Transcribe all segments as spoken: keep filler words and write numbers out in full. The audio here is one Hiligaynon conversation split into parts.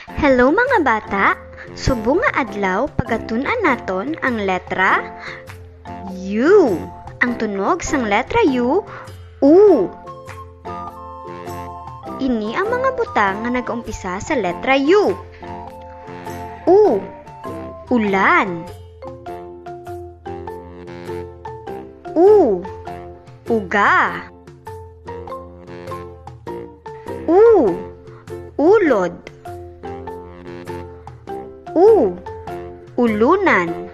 Hello, mga bata! Subong nga adlaw, pagatun-an naton ang letra U. Ang tunog sang letra U, u. Ini ang mga butang nga nag-umpisa sa letra U. U, ulan. U, uga. U, ulod. U, ulunan.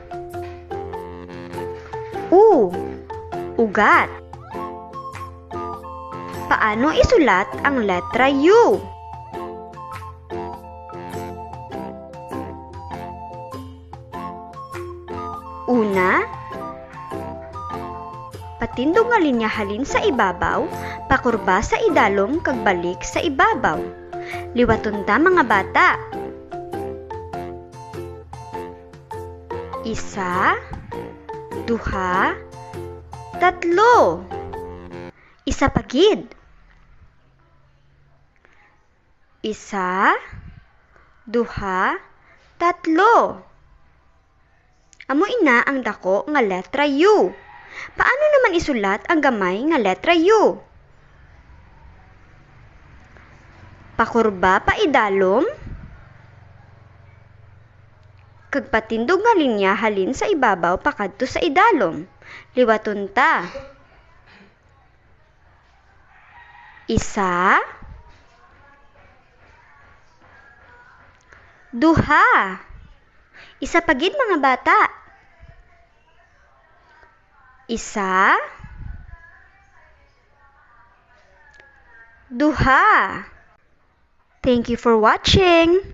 U, ugat. Paano isulat ang letra U? Una, patindog nga linya halin sa ibabaw, pakurba sa idalom kag balik sa ibabaw. Liwaton ta, mga bata. Isa, duha, tatlo. Isa pa gid. Isa, duha, tatlo. Amo ina ang dako nga letra U. Paano naman isulat ang gamay nga letra U? Pakurba pa idalom, kag patindog nga linya halin sa ibabaw pakadto sa idalom. Liwaton ta. Isa. Duha. Isa pa gid, mga bata. Isa. Duha. Thank you for watching.